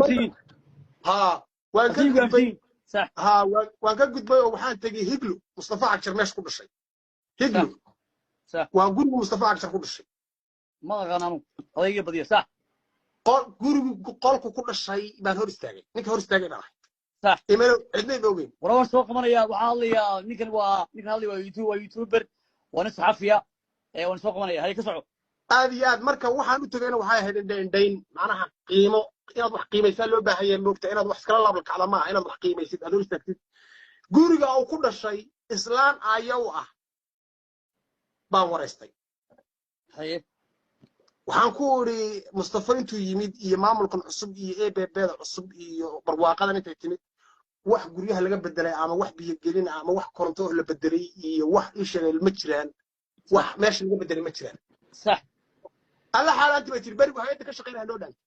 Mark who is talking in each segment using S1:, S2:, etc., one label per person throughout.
S1: Marka ha waan ka gudbay. Ha, waan ka gudbay oo waxaan tegey Higlo, Mustafa Cagjar meesha ku dhashay. Higlo waa gurigu Mustafa Cagjar ku dhashay.
S2: Ma aqaan anu, odayga badiya, sax.
S1: Qol gurigu, qolku ku dhashay baan hor istaagay. Ninka hor istaagay baan ahay. Imano cidna ima ogeyn.
S2: War, waan soo qabanaya. Waxaa hadlayaa ninkan, waa ninkan hadlaya, waa YouTube, waa YouTuber, waa nin saxafiya ee waan soo qabanaya. Haye, ka soco.
S1: Aad iyo aad. Marka waxaan u tegayna waxay ahayd indha indhayn, macnaha qiimo, inaad wax qiimaysaa loo baahan yahay. Moogta inaad wax iskala laablakacda maaha, inaad wax qiimaysid, aad hor istaagtid guriga uu ku dhashay. Islaan aaya u ah baan waraystay. Waxaan ku idhi, Mustafa intuu yimid iyo maamulkan cusub iyo EPP-da cusub iyo barwaaqadan intay timid, wax guryaha laga bedelay ama wax biyogelin ama wax koronto oo la bedelay iyo wax ii sheegay ma jiraan? Wax meesha laga bedelay ma jiraan? Alla xaalaanti bay tiri, berigu hay'adda ka shaqaynaya loo dhaantay.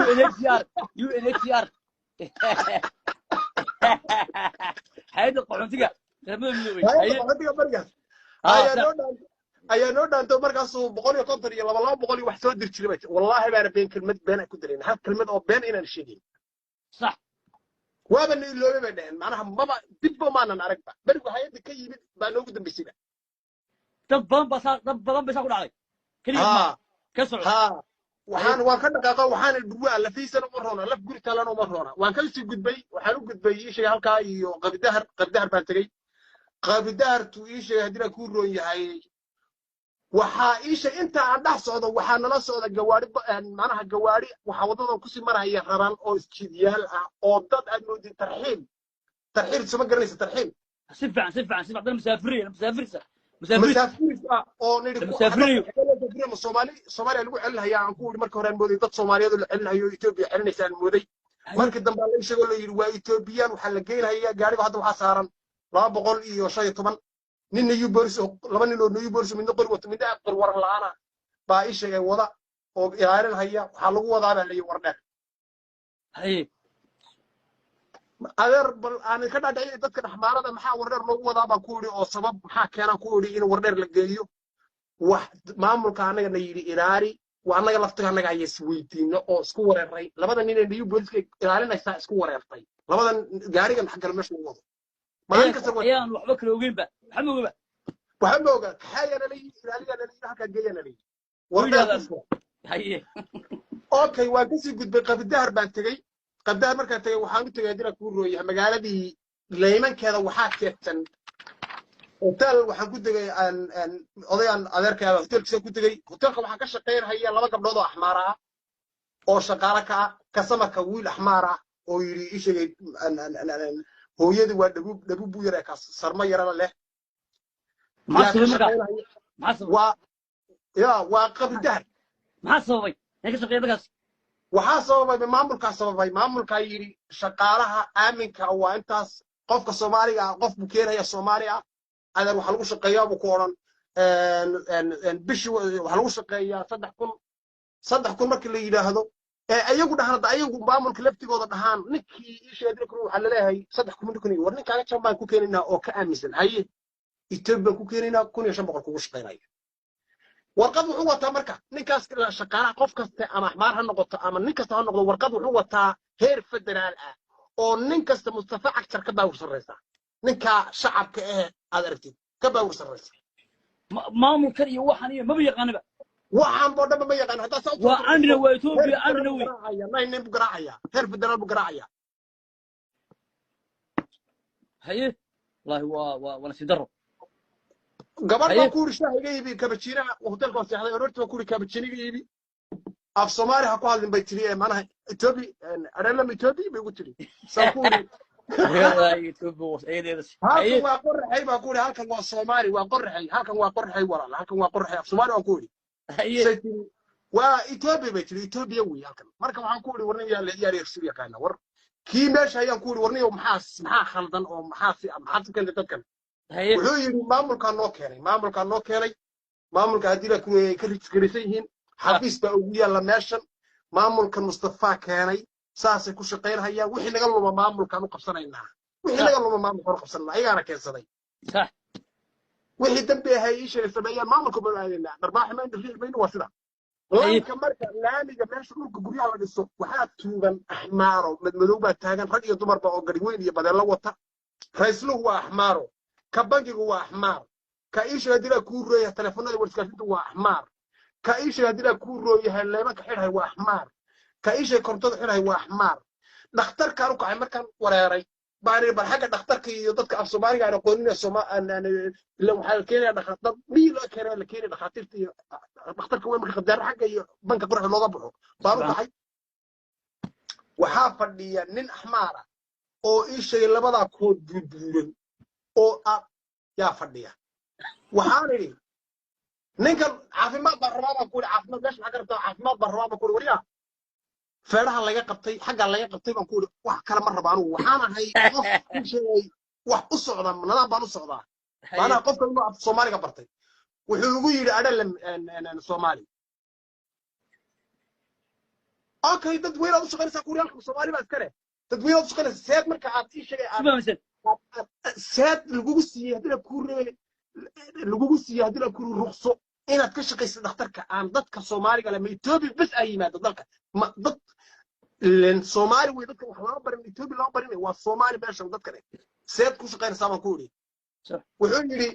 S2: UNHCR, UNHCR, hay'adda qaxoontiga Qaramada Midoobay.
S1: Hay'adda qaxoontiga berigaas ayaa noo dhaantay, ayaa noo dhaanto. Markaasuu 150 iyo laba 200 iyo wax soo dir jiray bay tiri. Wallaahi baana been, kelmad been ku darayn, hal kelmad oo been inaan sheegin. Waaba na iloobay bay dhaheen, macnaha maba dibba maanan aragba, berigu hay'adda ka yimid baa noogu dambaysayba.
S2: Dad badan bay saa ku dhacday keliya ma ka soco.
S1: Ha, waxaan waan ka dhaqaaqo, waxaan dhurwaa lafiisana uma roona, laf guri taalana uma roona. Waan ka sii gudbay, waxaan u gudbay, ii sheegay, halkaa iyo Qabidahar. Qabidahar baan tegey. Qabidahartu, ii sheegay, haddii baan kuu roon yahay, waxaa ii sheeg, inta aan dhex socdo waxaa nala socda gawaari, macnaha gawaari waxaa waddadan kusii maraya raran oo isjiidyaal ah oo dad aad moodid tarxiil. Tarxiil soma garanaysa? Tarxiil.
S2: Si fiican, si fiican, si fiican. Dad musaafiriya, musaafirisa, musaafiris.
S1: Masaafiris ah oo nidhi.
S2: La musaafirinayo.
S1: Ma Soomaali Soomaaliya lagu celinaya aan ku idhi. Marka hore aan mooday dad Soomaaliyeed oo la celinayo, Etoobiya celinaysa aan mooday. Markii dambe la sheego, la yidhi waa Etoobiyaan waxaa la geynaya. Gaariga hadda waxaa saaran 215 nin New Bolis oo laba nin oo New Bolis, midna qori wato, midna qori waran la'aana baa ii sheegay wada oo ilaalinhaya. Waxaa lagu wadaa baa la yidhi Wardheer. Adeer, bal aan ka dhaadhicin dadka dhexmaarada, maxaa Wardheer loogu wadaa baan ku idhi, oo sabab maxaa keenaan ku idhi in Wardheer la geeyo? Wax maamulka annaga na yidhi ilaali, waa annaga laftiga annaga aya isweydiino oo isku wareeray. Labada nin ee New Booliska ilaalinaysaa isku wareertay labadan gaarigan xaggale meesha lagu wado maalin kasta.
S2: Ayaan waxba kala ogeynba, waxba ma ogaba.
S1: Waxba ma ogaa. Kaxeeyaana la yidhi, ilaaliyaana la yidhi, halkaa geeyaana la yidhi, Wardheer ku fura. Okay, waan kasii gudbay, Qabidahar baan tegey. Qabidahar markaan tegey, waxaan u tegey, haddii kuu rooyahay, magaaladii laymankeeda waxaa keedsan hotel. Waxaan ku tegey odayaan adeerkaaba hotelkiisa ku tegey. Hotelka waxaan ka shaqaynhaya laba gabdhood oo axmaara ah oo shaqaale ka ah, kasamarka wiil axmaar ah oo yidhi, ii sheegay, hooyadii waa dhabuub, dhabuub buu yara kaas, sarmo yarana leh.
S2: Maxaa sababay markaa? Maxaa sababay?
S1: Waa ya, waa Qabidahar.
S2: Maxaa sababay yaa ka shaqeeya markaas?
S1: Waxaa sababay maamulkaa sababay. Maamulkaa yidhi shaqaalaha aaminka waa intaas. Qofka Soomaaliga ah, qof buu keenaya Soomaali ah. Adeer, waxaa lagu shaqeeyaa buu ku odhan, bishii waxaa lagu shaqeeyaa 3000. 3000 markii la yidhaahdo ee ayagu dhahaan, hadda ayagu maamulka laftigooda dhahaan, ninkii ii sheegay kun waxaa laleeyahay 3000 kun, war ninkaaga jan baan ku keenaynaa oo ka aaminsan. Haye, Etoobiya baan ku keenaynaa, 1500 kugu shaqaynaya. Warqad wuxuu wataa marka ninkaas shaqaalaha, qof kaste ama axmaar ha noqoto ama nin kasta ha noqdo, warqad wuxuu wataa heer federaal ah oo nin kasta Mustafa Cagjar ka baawur sarreysa, ninkaa shacabka eh aad aragtid ka baawur sarreysa.
S2: Maamulkan iyo waxan iyo maba yaqaanaba.
S1: Waxaan boo dhanba ma yaqaan haddaa saa u
S2: Waa andhina, waa Etoobiya andhina wey.
S1: Garaacaya nine nin buu garaacaya, heer federaal buu garaacaya.
S2: Haye, wallahi waa nasiib darro.
S1: Gabadh
S2: Haye.
S1: baan ku uri, shaaha iga iibi, kabajiinaha hotelka waan seexday. Aroortii baan ku uri, kabajiina iga iibi. Af Soomaali ha ku hadlin bay tiri, ee macnaha Etoobi areelam Etoobi bay igu tiri. Saan ku uri,
S2: Wallahi Etoobiya eedeeda.
S1: halkan
S2: Haye.
S1: waa Qoraxay baan ku uri, halkan waa Soomaali, waa Qoraxay, halkan waa Qoraxay walaal, halkan waa Qoraxay. Af Soomaali waan ku uri. Say tiri, waa Etoobiya bay tiri, Etoobiya wey halkan. Marka waxaan ku uri, warnin yaa yaa reer Suuriya yaqaana, war kii meesha ayaan ku uri, warniyow maxaa khaldan oo maxaa si maxaad ku keentay dadkan? Wuxuu yidhi maamulkaa noo keenay, maamulkaa noo keenay. Maamulka haddii la kuweeyay ka rijgarisan yihiin, xafiis baa ugu yaalla meeshan, maamulkan Mustafaa keenay, saasay ku shaqaynhayaan. Wixii naga luma maamulkaan u qabsanaynaa, wixii naga luma maamulkaan u qabsanaynaa, ayagaana keensaday. Wixii dambi ahay ii sheegay sameeyaan, maamulka baanu aadaynaa, dharbaaxi mayno, riix mayno, waa sida. Laanka marka laamiga meesha dhulka guryaha la dhiso waxaa tuugan Axmaaro madmadow baa taagan, rag iyo dumarba oo gari weyn iyo badeello wata. Raysluhu waa Axmaaro, ka bankigu waa Axmaar, ka iisha hadii kuu rooyahay telefoonada warskaashinta waa Axmaar, ka iisha hadii kuu rooyahay leemanka xidhay waa Axmaar, ka iisha korontada xidhay waa Axmaar. Dhakhtarkaan u kacay markaan wareeray baan bal xagga dhakhtarka iyo dadka af Soomaaliga aan aqoonin ila waxaa la keenaya dad miyi loo keenaya, la keenaya dhakhaatiirta iyo dhakhtarka weyn marka khadaaro xagga iyo banka qoraxda looga baxo baan u kacay. Waxaa fadhiya nin Axmaara oo ii sheegay labadaa kood buurbuuran oo ah yaa fadhiya. Waxaan idhi, "Ninkan caafimaad baan rabaa," baan ku idhi. "Caafimaad meesha maxaa ka rabtaa?" "Caafimaad baan rabaa," baan ku idhi. "Waryaa, feedhaha laga qabtay, xaggaa laga qabtay," baan ku idhi. "Wax kale ma rabo anigu. Waxaan ahay qof ii sheegay wax u socda, nidaam baan u socdaa." Maanaha qofka inuu af Soomaaliga bartay. Wuxuu igu yidhi, "Adhalam Soomaali." Okay, dad weynaad u shaqaynaysaa kuuriyaalka, Soomaali baa iska leh, dad weynaad u shaqaynaysaa. Seed marka aad ii sheegay aad seed lagugu siiyey haddii la kuu lagugu siiyey haddii la kuu ruqso inaad ka shaqaysid dhakhtarka aan dadka Soomaaliga leh? Ma Etoobiya bes ay yimaado dalka? Ma dad len Soomaali wey dadka wax lama barin, Etoobiya lama barin, waa Soomaali meesha dadkan. Seed ku shaqaynaysaa, baan ku idhi. Wuxuu yidhi,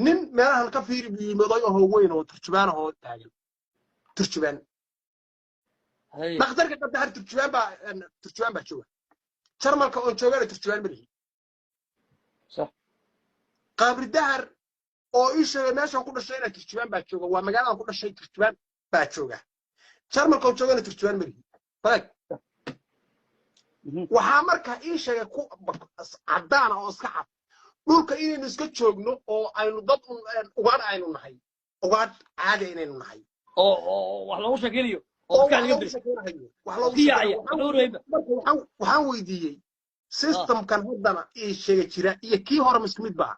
S1: "Nin meelahan ka fiiri," buu yimid, oday ahoo weyn oo turjubaan ahoo taagan, turjubaan. Dhakhtarka Qabdahar turjubaan baa jooga. Jarmalka oon joogana turjubaan ma lihi. Qabridahar oo ii sheegay meeshaan ku dhashayna turjubaan baa jooga, waa magaaladan ku dhashay, turjubaan baa jooga. Jarmalka oon joogana turjubaan ma lihi. Balag waxaa marka ii sheegay ku caddaana oo iska cad dhulka inaynu iska joogno oo aynu dad ugaadh aynu nahay, ugaadh caadi inaynu nahay.
S2: Oo wax loogu sheekeynayo.
S1: Oo wax loogu sheekeynayo, wax loogu. Marka waxaan weydiiyey, systemkan haddana ii sheega jira iyo kii hore ma isku mid baa?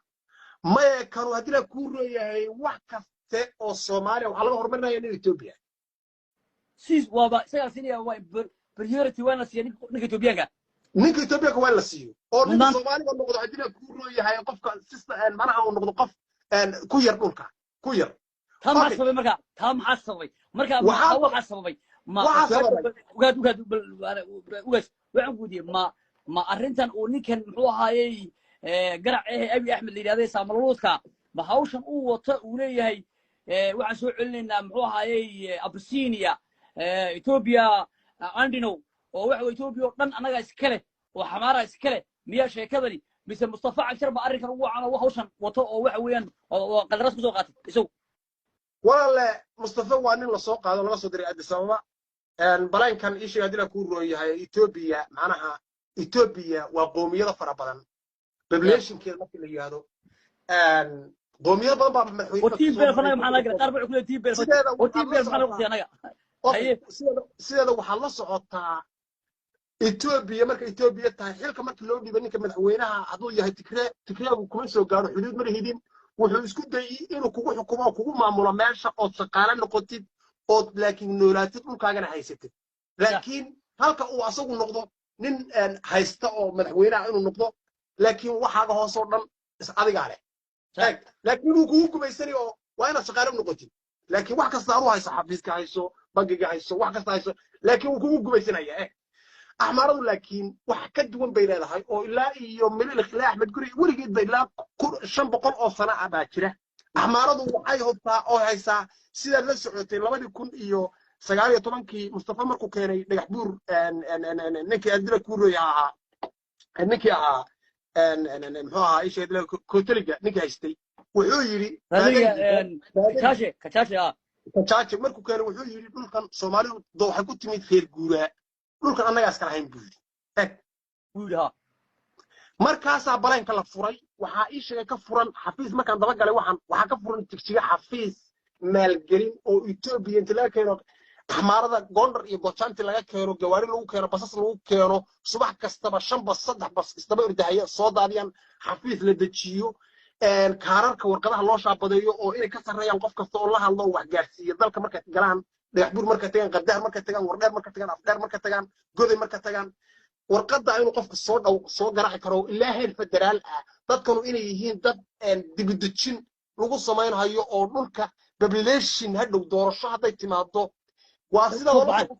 S1: Maye, kanu haddii la kuu rooyahay wax kaste oo Soomaaliya waxaa laga horumarinaya nin Etoobiya.
S2: Siis waaba isagaa siinaya, waa priority, waa la siiya ninka Etoobiyaanka.
S1: Ninka Etoobiyaanka waa in la siiyo oo ninka Soomaaliga noqdo haddii la kuu rooyahay qofka system macnaha uu noqdo qof ku yar dhulka ku yar.
S2: Taa maxaa sababay marka? Taa maxaa sababay marka? Waxaa sababay ma ugaad ugaad ugaas, waxaan ku weydiiyey, ma arrintan uu ninkan muxuu ahaayey garac ehe Abiy Axmed la yidhahday saamaluluudka, ma hawshan uu wato uu leeyahay waxaan soo celinaynaa muxuu ahaayey Abyssinia, Ethiopia andino, oo waxa wey Ethiopia oo dhan annaga iska leh oo xamaara iska leh, miyaa sheekadani mise Mustafa Cagjar ba arrinkan ugu wacan oo hawshan wato oo waxa weeyaan oo qandaraas kusoo qaatay isagu?
S1: Walaale, Mustafa waa nin lasoo qaado, laga soo diray Addis Ababa. Balaynkan ii sheeg haddii la kuu roon yahay Etoobiya, macnaha Etoobiya waa qoomiyado fara badan. Populationkeeda markii la yidhaahdo qoomiyado badan baa madaxweyne.
S2: Oo TPLF anaga maxaa naga qaar baa ku leeyahay TPLF oo TPLF maxaa naga qusay anaga?
S1: Sideeda waxaad la socotaa Etoobiya marka Etoobiya tahay, xilka marka loo dhiibay ninka madaxweynaha, hadduu yahay Tigree, Tigreegu kuma soo gaaro xuduud ma lihidin. Wuxuu isku dayey inuu kugu xukumo oo kugu maamulo meesha ood shaqaale noqotid ood laakiin noolaatid, dhulkaagana haysatid, laakiin halka uu asagu noqdo nin haysta oo madaxweynaha inuu noqdo, laakiin waxaaga hoosoo dhan is adigaa leh. Laakiin uu kugu gumaysani oo waa inaad shaqaale u noqotid, laakiin wax kasta aduu hayso, xafiiska hayso, bangiga hayso, wax kasta hayso, laakiin wuu kugu gumaysanaya. Axmaaradu laakiin wax ka duwan bay leedahay oo ilaa iyo Mililik, ilaa Axmed Guri, weligeedba ilaa 500 oo sano ah baa jira. Axmaaradu waxay hubtaa oo haysaa, sidaad la socotay, 2019-kii Mustafa markuu keenay Dhagax Buur ninkii Adila Kuuroy ahaa, ninkii ahaa muxuu ahaa isha Koteliga ninkii haystay, wuxuu yidhi
S2: Kajaashe.
S1: Kajaaje markuu keenay wuxuu yidhi, "Dhulkan Soomaalidu waxay ku timid reer guuraa, dhulkan annagaa iska lahayn," buu yidhi. Eg.
S2: Buu yidhi, ha.
S1: Markaasaa balaynka la furay. Waxaa ii sheegay ka furan xafiis, markaan daba galay waxaan waxaa ka furan Jigjiga xafiis maalgelin oo Etoobiya inta laga keeno Axmaarada Gondar iyo Gojaanti laga keeno, gawaari lagu keeno, basas lagu keeno, subax kastaba shan bas, saddex bas isdaba ordahaya soo daadiyaan, xafiis la dejiyo, kaararka warqadaha loo shaabadeeyo oo inay ka sarreeyaan qof kasta oo la hadlo oo wax gaarsiiya dalka. Markay galaan Dhagax Buur, markay tagaan Qabdahar, markay tagaan Wardheer, markay tagaan Afdheer, markay tagaan Goday, markay tagaan warqadda inuu qofku soo dhow soo garaaci karo ilaa heer federaal ah, dadkanu inay yihiin dad dibidejin lagu samaynhayo oo dhulka population hadhow doorasho hadday timaado. Waa sida
S2: soo
S1: loola
S2: baxaan.